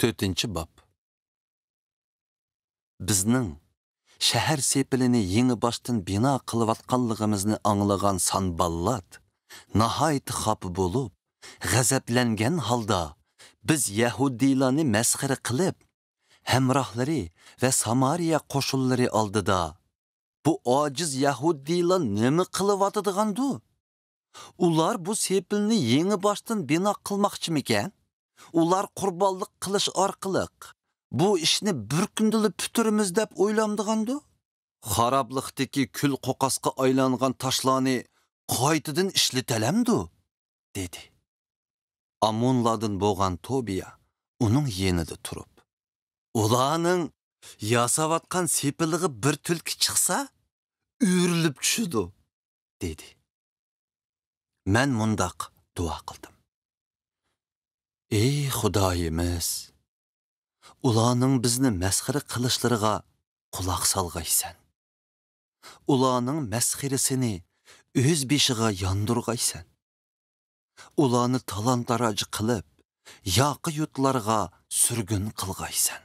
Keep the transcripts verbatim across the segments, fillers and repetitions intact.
تۆتىنچى باب. بىزنىڭ شەھەر سېپىلىنى يېڭىباشتىن بىنا قىلىۋاتقانلىقىمىزنى ئاڭلىغان سانباللات ناھايىتى خاپا بولۇپ، غەزەپلەنگەن ھالدا، بىز يەھۇدىيلارنى مەسخىرە قىلىپ، ھەمراھلىرى ۋە سامارىيە قوشۇنلىرى ئالدىدا، بۇ ئاجىز يەھۇدىيلار نېمە قىلىۋاتىدىغاندۇ؟ ئۇلار بۇ سېپىلنى يېڭىباشتىن بىنا قىلماقچىمىكەن؟ ئۇلار قۇربانلىق قىلىش ئارقىلىق بۇ ئىشنى بىر كۈندىلا پۈتتۈرىمىز دەپ ئويلامدىغاندۇ؟ خارابلىقتىكى كۈل قوقاسقا ئايلانغان تاشلارنى قايتىدىن ئىشلىتەلەمدۇ؟ دېدى. ئاممونلاردىن بولغان توبىيا ئۇنىڭ يېنىدا تۇرۇپ، ئۇلارنىڭ ياساۋاتقان سېپىلىغا بىر تۈلكە چىقسا، ئۆرۈلۈپ چۈشىدۇ، دېدى. مەن مۇنداق دۇئا قىلدىم: ئەي خۇدايىمىز، ئۇلارنىڭ بىزنى مەسخىرە قىلىشلىرىغا قۇلاق سالغايسەن. ئۇلارنىڭ مەسخىرىسىنى ئۆز بېشىغا ياندۇرغايسەن. ئۇلارنى تالان-تاراج قىلىپ، ياقا يۇرتلارغا سۈرگۈن قىلغايسەن.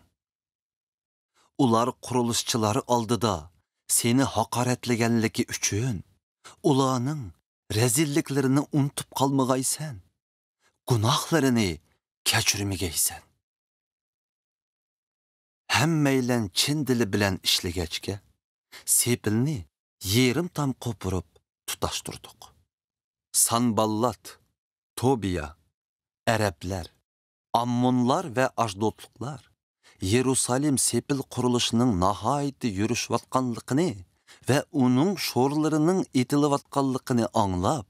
ئۇلار قۇرۇلۇشچىلار ئالدىدا سېنى ھاقارەتلىگەنلىكى ئۈچۈن، ئۇلارنىڭ رەزىللىكلىرىنى ئۇنتۇپ قالمىغايسەن، گۇناھلىرىنى كەچۈرمىگەيسەن. ھەممەيلەن چىن دىلى بىلەن ئىشلىگەچكە، سېپىلنى يېرىم تام قوپۇرۇپ تۇتاشتۇردۇق. سانباللات، توبىيا، ئەرەبلەر، ئاممونلار ۋە ئاشدودلۇقلار يېرۇسالېم سېپىل قۇرۇلۇشىنىڭ ناھايىتى يۈرۈشۈۋاتقانلىقىنى ۋە ئۇنىڭ شورلىرىنىڭ ئېتىلىۋاتقانلىقىنى ئاڭلاپ،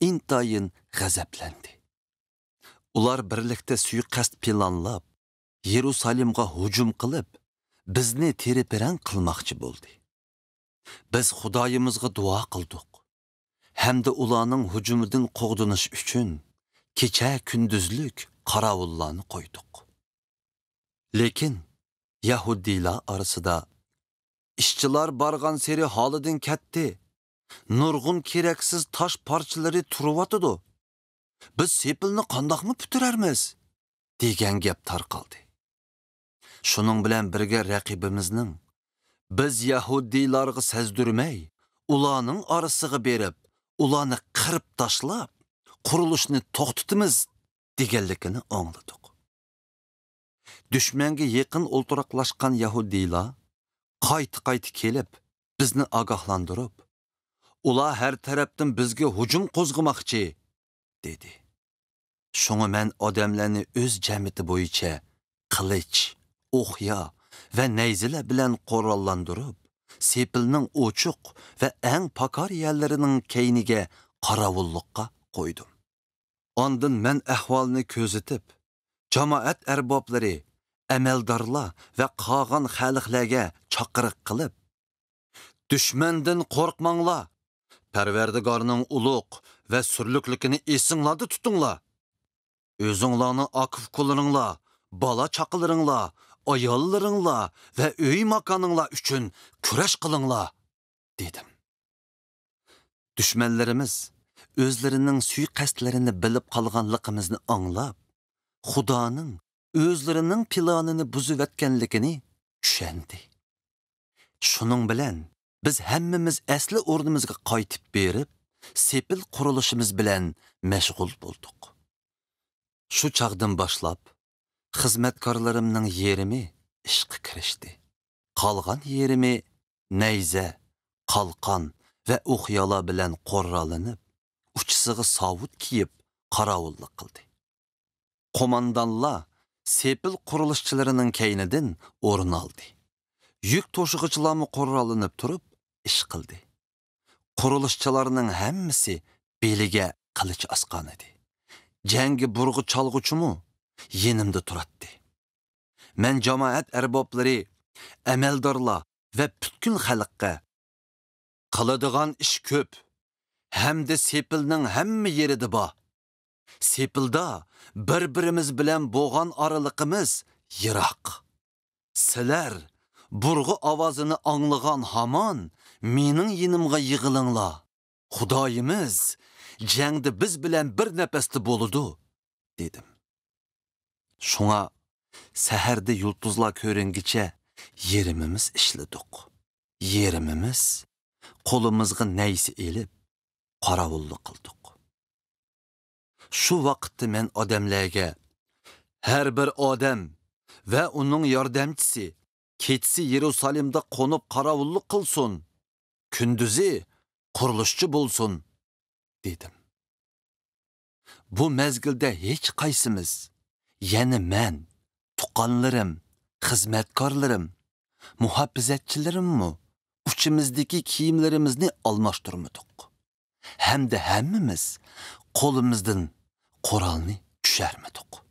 ئىنتايىن غەزەپلەندى. ئۇلار بىرلىكتە سۇيىقەست پىلانلاپ، يېرۇسالېمغا ھۇجۇم قىلىپ، بىزنى تىرە-پىرەڭ قىلماقچى بولدى. بىز خۇدايىمىزغا دۇئا قىلدۇق ھەمدە ئۇلارنىڭ ھۇجۇمىدىن قوغدىنىش ئۈچۈن كېچە-كۈندۈزلۈك قاراۋۇللارنى قويدۇق. لېكىن يەھۇدىيلار ئارىسىدا، «ئىشچىلار بارغانسېرى ھالىدىن كەتتى، نۇرغۇن كېرەكسىز تاش پارچىلىرى تۇرۇۋاتىدۇ، بىز سېپىلنى قانداقمۇ پۈتتۈرەرمىز؟» دېگەن گەپ تارقالدى. شۇنىڭ بىلەن بىرگە رەقىبىمىزنىڭ، «بىز يەھۇدىيلارغا سەزدۈرمەي، ئۇلارنىڭ ئارىسىغا بېرىپ، ئۇلارنى قىرىپ تاشلاپ، قۇرۇلۇشنى توختىتىمىز» دېگەنلىكىنى ئاڭلىدۇق. دۈشمەنگە يېقىن ئولتۇراقلاشقان يەھۇدىيلار قايتا-قايتا كېلىپ، بىزنى ئاگاھلاندۇرۇپ، «ئۇلار ھەر تەرەپتىن بىزگە ھۇجۇم قوزغىماقچى» دېدى. شۇڭا مەن ئادەملەرنى ئۆز جەمئىتى بويىچە قىلىچ، ئوقيا ۋە نەيزىلەر بىلەن قوراللاندۇرۇپ، سېپىلنىڭ ئوچۇق ۋە ئەڭ پاكار يەرلىرىنىڭ كەينىگە قاراۋۇللۇققا قويدۇم. ئاندىن مەن ئەھۋالنى كۆزىتىپ، جامائەت ئەربابلىرى، ئەمەلدارلار ۋە قالغان خەلقلەرگە چاقىرىق قىلىپ، «دۈشمەندىن قورقماڭلار، پەرۋەردىگارنىڭ ئۇلۇغ ۋە سۈرلۈكلۈكىنى ئېسىڭلاردا تۇتۇڭلار. ئۆزۈڭلارنىڭ ئاكا-ئۇكىلىرىڭلار، بالا-چاقىلىرىڭلار، ئاياللىرىڭلار ۋە ئۆي-ماكانىڭلار ئۈچۈن كۈرەش قىلىڭلار» دېدىم. دۈشمەنلىرىمىز ئۆزلىرىنىڭ سۇيىقەستلىرىنى بىلىپ قالغانلىقىمىزنى ئاڭلاپ، خۇدانىڭ ئۆزلىرىنىڭ پىلانىنى بۇزۇۋەتكەنلىكىنى چۈشەندى. شۇنىڭ بىلەن بىز ھەممىمىز ئەسلى ئورنىمىزغا قايتىپ بېرىپ، سېپىل قۇرۇلۇشىمىز بىلەن مەشغۇل بولدۇق. شۇ چاغدىن باشلاپ، خىزمەتكارلىرىمنىڭ يېرىمى ئىشقا كىرىشتى. قالغان يېرىمى نەيزە، قالقان ۋە ئوقيالار بىلەن قوراللىنىپ، ئۇچىسىغا ساۋۇت كىيىپ، قاراۋۇللۇق قىلدى. قوماندانلار سېپىل قۇرۇلۇشچىلىرىنىڭ كەينىدىن ئورۇن ئالدى. يۈك توشۇغۇچىلارمۇ قوراللىنىپ تۇرۇپ ئىش قىلدى. قۇرۇلۇشچىلارنىڭ ھەممىسى بېلىگە قىلىچ ئاسقانىدى. جەڭگە بۇرغا چالغۇچىمۇ يېنىمدا تۇراتتى. مەن جامائەت ئەربابلىرى، ئەمەلدارلار ۋە پۈتكۈل خەلققە: «قىلىدىغان ئىش كۆپ ھەمدە سېپىلنىڭ ھەممە يېرىدە بار. سېپىلدا بىر-بىرىمىز بىلەن بولغان ئارىلىقىمىز يىراق. سىلەر بۇرغا ئاۋازىنى ئاڭلىغان ھامان مېنىڭ يېنىمغا يىغىلىڭلار. خۇدايىمىز جەڭدە بىز بىلەن بىر نەپەستە بولىدۇ» دېدىم. شۇڭا سەھەردە يۇلتۇزلار كۆرۈنگىچە يېرىمىمىز ئىشلىدۇق. يېرىمىمىز قولىمىزغا نەيزە ئېلىپ، قاراۋۇللۇق قىلدۇق. شۇ ۋاقىتتا مەن ئادەملەرگە، «ھەر بىر ئادەم ۋە ئۇنىڭ ياردەمچىسى كېچىسى يېرۇسالېمدا قونۇپ قاراۋۇللۇق قىلسۇن، كۈندۈزى قۇرۇلۇشچى بولسۇن» دېدىم. بۇ مەزگىلدە ھېچقايسىمىز، يەنى مەن، تۇغقانلىرىم، خىزمەتكارلىرىم، مۇھاپىزەتچىلىرىممۇ ئۇچىمىزدىكى كىيىملىرىمىزنى ئالماشتۇرمىدۇق. ھەمدە ھەممىمىز قولىمىزدىن قورالنى چۈشۈرمىدۇق.